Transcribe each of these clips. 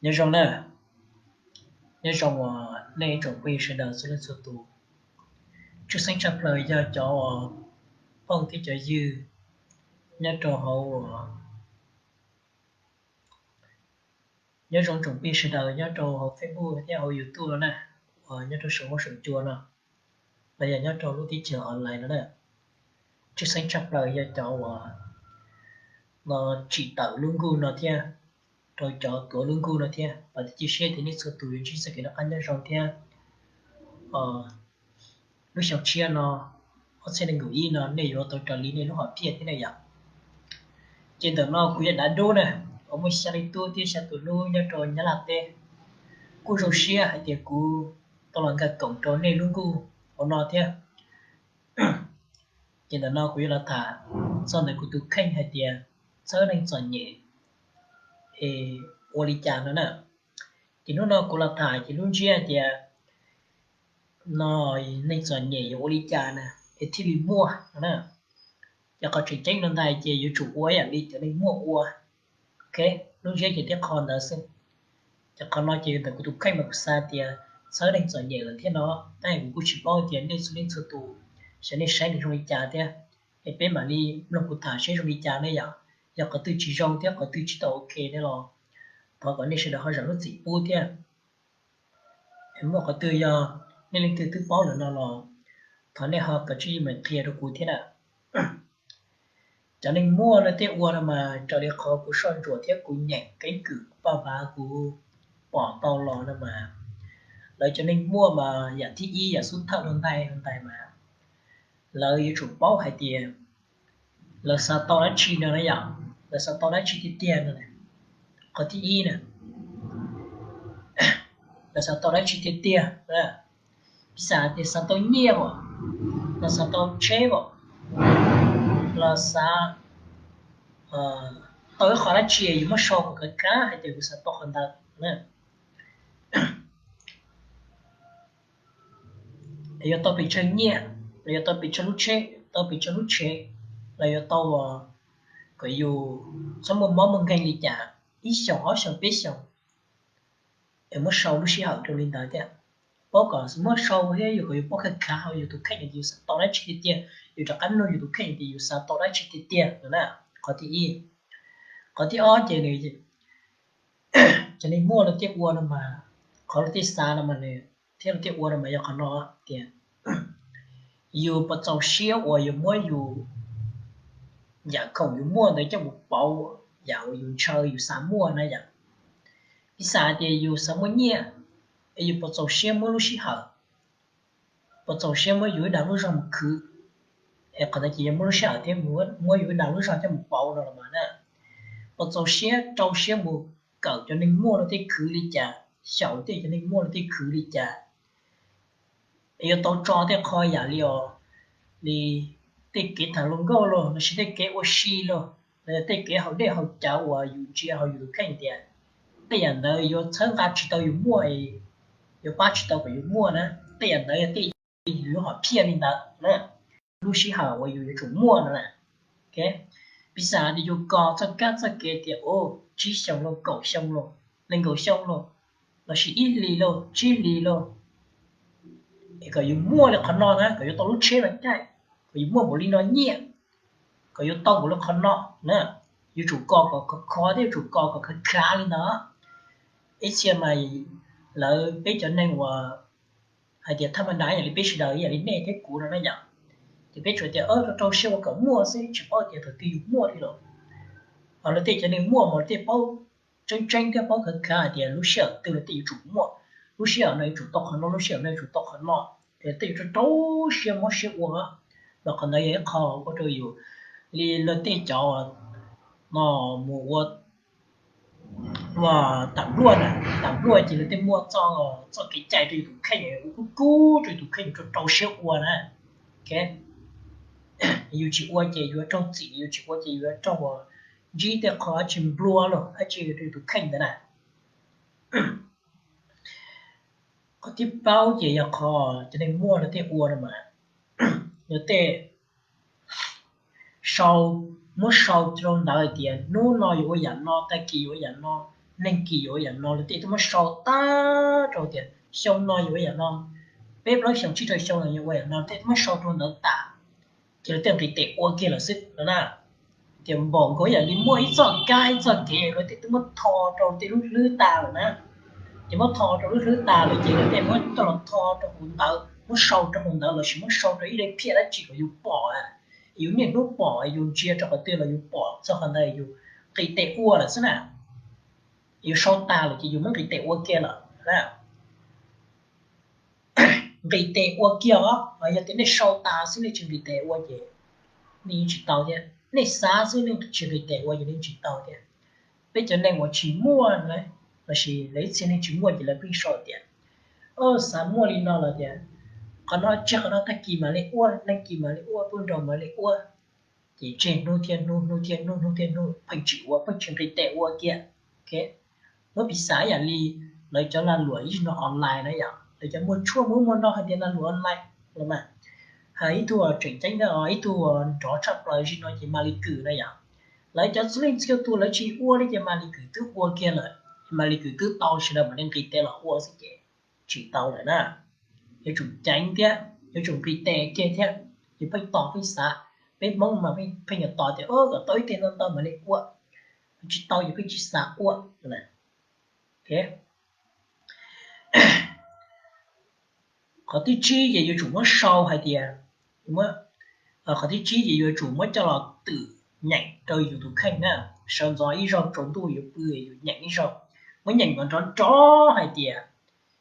Nyob zoo na, nyob zoo uas nej tsoom phooj ywg sawv daws txhua leej txhua tus. Tshwj xeeb tshaj plaws yog cov uas phooj thiab cov ywg nyob rau hauv, nyob zoo tsoom phooj ywg sawv daws nyob rau hauv Facebook thiab hauv YouTube no na, uas nyob rau saum huab saum cua no, los yog nyob rau lub teb chaws online no na. Tshwj xeeb tshaj plaws yog cov uas no tsim tawm lub nkuj no thiab, rau cov tuav lub nkuj no thiab. Vam thiab cia siab tias nej txhua tus yuav ntsib txoj kev noj qab nyob zoo thiab lub xyoo tshiab no, ob txhiab nees nkaum ib no nej yuav tau raws li nej lub hom phiaj thiab na yom. Ces ntawm no kuv yog Dav Dub na, uas muaj xya leej tub thiab xya tus hlub nyob rau Nyab Laj teb. Kuj zoo siab hais tias kuv tau los nkag koom rau nej lub nkuj hauv no thiab. Ces ntawm no kuv yuav los tham txog ntawm kuv tus kheej hais tias txhawb neeg txom nyem es ua li cas no na. Ces hnub no kuv los tham ces lub ntsiab hais tias no neeg txom nyem yuav ua li cas na es thiaj li muaj no na. Ces qhov tseem ceeb no ntag ces yuav tsum ua ib yam li cov neeg muaj ua. Ok, lub ntsiab ces tib qho ntawd xwb. Ces qhov no ces ntawm kuv tus kheej mas kuv xav tias txhawb neeg txom nyem lawm thiab no, tab sis kuv kuj tsis paub tias nej txhua leej txhua tus xyov nej saib nws zoo li cas thiab. Es peb mam li mloog kuv tham seb zoo li cas ne yom. Yog qhov twg tsis zoo thiab qhov twg tsis tau ok ne los thov kom nej sawv daws ho zam lub txim pub thiab. Es muaj qhov twg yog nej leej twg twb paub lawm no los thov nej ho kom tswj yim mam qhia rau kuv thiab na. Cov neeg muaj no tej ua no mas raws li qhov kuv soj ntsuam thiab kuv nyeem keeb kwm kuv paj vav kuv pom tau los no mas, lawv cov neeg muaj mas yam thib ib yam xub thawj no ntais no ntais mas lawv yuav tsum paub hais tias lawv xav tau dab tsi no na yom, lawv xav tau dab tsi tiag tiag no. Qhov thib ib na, lawv xav tau dab tsi tiag tiag, piv xam tias xav tau nyiaj as, los xav tau tsheb as, los xav tau ib qho dab tsi yuav muab sau kom kav kab hais tias kuv xav tau qhov ntawd. Yuav tau pes tsawg nyiaj, los yuav tau pes tsawg lub tsheb, tau pes tsawg lub tsheb, los yuav tau kom yus txhob muaj mob muaj nkeeg li cas ib xyoos ob xyoos peb xyoos, es muab sau lub sij hawm rau li ntawd thiab. Paub kom muab sau thiab yus kom yus paub khav khav hauv yus tus kheej tias yus xav tau dab tsi tiag tiag, yus rov qab nug yus tus kheej tias yus xav tau dab tsi tiag tiag no na. Qhov thib ib. Qhov thib ob ces nws, cov neeg muaj lawv tej ua no mas, qhov lawv tej xav no mas nws thiab lawv tej ua no mas yog qhov no tias yus puas txaus siab uas yus muab yus yam khoom yus muaj ntawd coj mus pauv yam uas yus ntshaw yus xav muaj na yom. Piv xam tias yus xav muaj nyiaj, es yus puas txaus siab muab lub sij hawm, puas txaus siab muab yus ib daim lub zog mus khwv, es qhov ntawd ces yog muab lub sij hawm thiab muab yus ib daim lub zog coj mus pauv no los mas na. Puas txaus siab rau siab mus kawm cov neeg muaj lawv tej khwv li cas, xyaum tej cov neeg muaj lawv tej khwv li cas, es yuav tau tso tej qho yam li os, li tej kev tham hluas nkauj los lossis tej kev ua si los, los yog tej kev haus dej haus cawv uas yus ntsia hauv yus tus kheej tias tej yam ntawd yuav txhawb nqa tsis tau yus muaj, yuav pab tsis tau kom yus muaj na. Tej yam ntawd yog tej yus lub hom phiaj li ntawd na, lub sij hawm uas yus yuav tsum muaj no na. Piv xam tias yus kos txoj kab txoj kev tias tsib xyoos los kaum xyoo los nees nkaum xyoo los lossis ib hlis los tsib hlis los, es kom yus muaj li qhov no na, kom yuav tau lub tsheb no caij, kom yus muaj npaum li no nyiaj, kom yuav tau npaum li qhov no na, yuav tsum kos kom khov khov thiab yuav tsum kos kom khav khav li ntawd. Ib txhia mas lawv peb cov neeg uas hais tias thaj ma da yam li peb sawv daws yam li nej thiab kuv no na yom, ces peb tsuas tias rau rau siab ua kom muaj xwb tsis paub tias thaum twg yus muaj li los. Ho lawv tej cov neeg muaj mas lawv tej paub tseeb tseeb thiab paub khav khav hais tias lub sij hawm twg lawv tej yuav tsum muaj, lub sij hawm no yuav tsum tau qhov no, lub sij hawm no yuav tsum tau qhov no, es tej yuav rau rau siab mob siab ua. Mas qhov ntawd yog ib qho ua rau yus li lawv tej cov no mus ua tam luaj na, tam luaj ces lawv tej muaj txoj kev cai rau yus tus kheej, ua kub kub rau yus tus kheej rau rau siab ua na. Yus tsis ua ces yus raug txim, yus tsis ua ces yus raug ntsib tej qho dab tsi nplua los dab tsi rau yus tus kheej ntawd na. Qhov thib plaub ces yog qhov cov neeg muaj lawv tej ua no mas, lawv tej sau, muab sau rau ntawd hais tias hnub no yuav ua yam no, tag kis yuav ua yam no, neeg kis yuav ua yam no, lawv tej twb muab sau tag rau tias xyoo no yuav ua yam no, peb plaub xyoos tsib rau xyoo los yuav ua yam no, tej twb muab sau rau ntawd tas, ces lawv tej nqis tes ua kiag lawm xwb no na. Ces npaum nkaus yam li muaj ib txoj kab ib txoj kev lawv tej twb muab tho rau tej lub hlwb tas lawm na. Ces muab tho rau lub hlwb tas lawm ces lawv tej muab coj los tho rau hauv ntawd, muab sau rau hauv ntawd lossis muab sau rau ib daim phiaj dab tsi kom yus pom, yus niaj hnub pom, yus ntsia rau qhov twg los yus pom txog qhov ntawd yus nqis tes ua lawm xwb na. Yus sau tas lawm ces yus muab nqis tes ua kiag lawm. Nqis tes ua kiag os, yog tias nej sau tas xwb nej tsis nqis tes ua ces nej yeej tsis tau thiab, nej xav xwb nej tsis nqis tes ua ces nej yeej tsis tau thiab. Peb cov neeg uas tsis muaj lossis lawv ib txhia neeg tsis muaj ces lawv pheej sau tias, o, xav muaj li no los tias qhov no tseg qhov no tag kis mam li ua, nag kis mam li ua, pub nraug mam li ua. Ces tseg hnub thiab hnub, hnub thiab hnub, hnub thiab hnub pheej tsis ua, pheej tsis nqis tes ua kiag. Muab piv xav yam li lawv cov lag luam ib zig no online na yom, lawv cov muag tshuaj muag muag no hais tias lag luam online los mas, ib tug tseem ceeb ntawm ib tug nrov tshaj plaws zig no ces Malis Kwm na yom. Lawv cov txhua leej txhua tus lawv tsis ua li ces Malis Kwm twb ua kiag lawm, Malis Kwm twb tau sawv daws mam li nqis tes los ua xwb ces tsis tau lawm na. Yuav tsum ceev thiab yuav tsum nqis tes kiag thiab, yus pheej tos pheej xav. Peb Hmoob mas pheej yuav tos tias kom tau ib teg ntau ntau mam li ua, tsis tau yus pheej tsis xav ua. Qhov thib tsib ces yuav tsum muab sau hais tias, qhov thib tsib ces yuav tsum muab coj los twm nyeem rau yus tus kheej na. Sawv ntxov ib zaug tsaus ntuj yus pw yus nyeem ib zaug, muab nyeem kom nrov nrov hais tias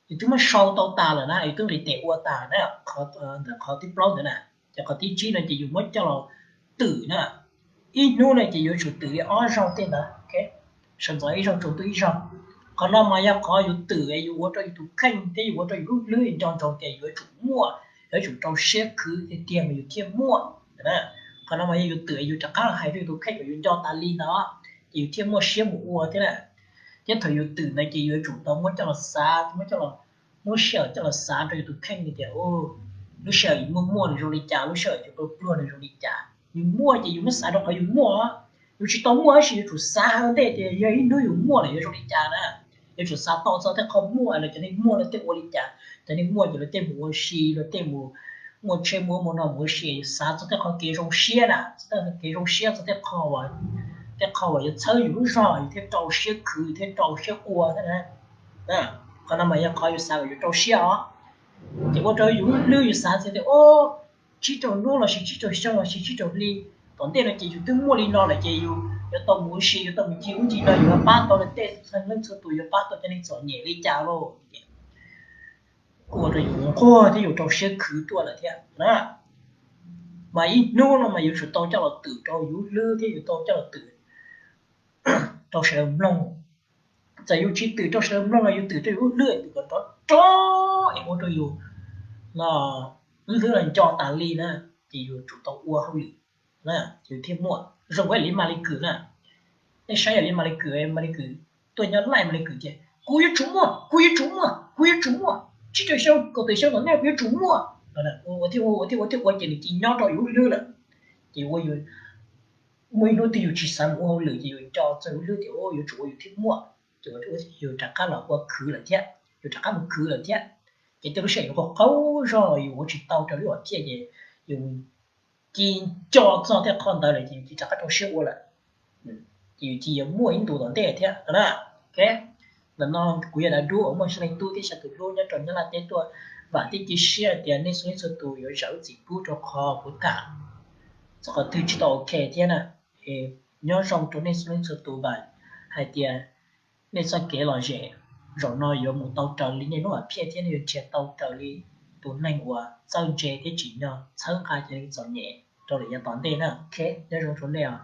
yus twb muab sau tau tas lawm na, yus twb nqis tes ua tas na, ntawm qhov thib plaub ntawd na. Ces qhov thib tsib no ces yus muab coj los twm na, ib hnub no ces yuav tsum twm li ob zaug tej ntawd. Sawv ntxov ib zaug tsaus ntuj ib zaug. Qhov no mas yog qhov yus twm yus ua rau yus tus kheej thiab yus ua rau yus lub hlwb nco ntsoov tias yuav tsum muaj, yuav tsum rau siab khwv tiag tiag mas yus thiaj muaj. Qhov no mas yog yus twm yus rov qab hais rau yus tus kheej kom yus nco tas li ntawd ces yus thiaj muaj siab mus ua thiab na. Thiab thaum yus twm ntawd ces yuav tsum tau muab coj los xav, muab coj los, muab sij hawm coj los xav rau yus tus kheej tias lub sij hawm yus muaj muaj nws zoo li cas, lub sij hawm yus pluag pluag nws zoo li cas. Yus muaj ces yus muab xav rau qhov yus muaj. Yus tsis tau muaj tab sis yuav tsum xav ua ntej tias yog ib hnub yus muaj lawm yuav zoo li cas na. Yuav tsum xav tau txog tej qho muaj los cov neeg muaj lawv tej ua li cas, cov neeg muaj ces lawv tej mus ua si, lawv tej mus muaj tsheb muaj ub muaj no mus ua si, yus xav txog tej qho kev zoo siab na, txog tej kev zoo siab, txog tej qho, tej qho uas yuav txhawb yus lub zog yus thiaj rau siab khwv thiab rau siab ua thiab na. Qhov no mas yog qhov yus xav kom yus rau siab os. Ces ua rau yus lub hlwb yus xav tias, o, tsib rau hnub lossis tsib rau xyoo lossis tsib rau hli tom ntej no ces yus twb muaj li no lawm ces yus yuav tau mus ua si, yuav tau mus ncig ub ncig no, yus yuav pab tau lawv tej txhua leej txhua tus, yuav pab tau cov neeg txom nyem li cas lauj. Kuj ua rau yus nquag thiab yus rau siab khwv tuaj lawm thiab na. Mas ib hnub no mas yuav tsum tau coj los twm rau yus lub hlwb thiab yuav tau coj los twm rau sawv daws mloog. Txawm yus tsis twm rau sawv daws mloog los yus twm rau yus lub hlwb, twm kom rov rov es ua rau yus no lub hlwb los nco tas li na, ces yus tsum tau ua hauj lwm, ces yus thiaj muaj. Zoo ib yam li Malis Kwm na, nej saib yam li Malis Kwm, Malis Kwm tuaj nyob laij Malis Kwm tias kuv yuav tsum muaj, kuv yuav tsum muaj, kuv yuav tsum muaj, tsib rau xyoo kaum tawm xyoo tom ntej kuv yuav tsum muaj. Ua thiaj ua, ua thiaj ua thiaj ua ces nws cia nyob rau yus lub hlwb lawm. Ces ua yus muaj ib hnub twg yus tsis xav mus ua hauj lwm ces yus nco txog yus lub hlwb tias yuav tsum ua yus thiaj muaj, ces yus rov qab los ua khwv lawm thiab, yus rov qab mus khwv lawm thiab. Ces tej lub sij hawm yus qaug qaug zog los yus ua tsis tau raws li hom phiaj ces yus cia nco txog tej qho ntawd lawm ces yus cia rov qab rau siab ua lawm, ces yus cia yuav muaj ib ntus tom ntej thiab na. Ntawm no kuv yog Dav Dub uas muaj xya leej tub thiab xya tus hlub nyob rau Nyab Laj teb tuaj. Vam thiab cia siab tias nej txhua leej txhua tus yuav zam lub txim pub rau qhov kuv tham txog qhov twg tsis tau ok thiab na. Nyob zoo rau nej txhua leej txhua tus, vam hais tias nej txoj kev lom zem zaum no yuav mus tau raws li nej lub hom phiaj thiab nej yuav nrhiav tau raws li tus neeg uas txawj ntse thiab tsim nyog txhawb nqa cov neeg txom nyem rau lawm yav tom ntej na. Ok, nyob zoo rau nej os.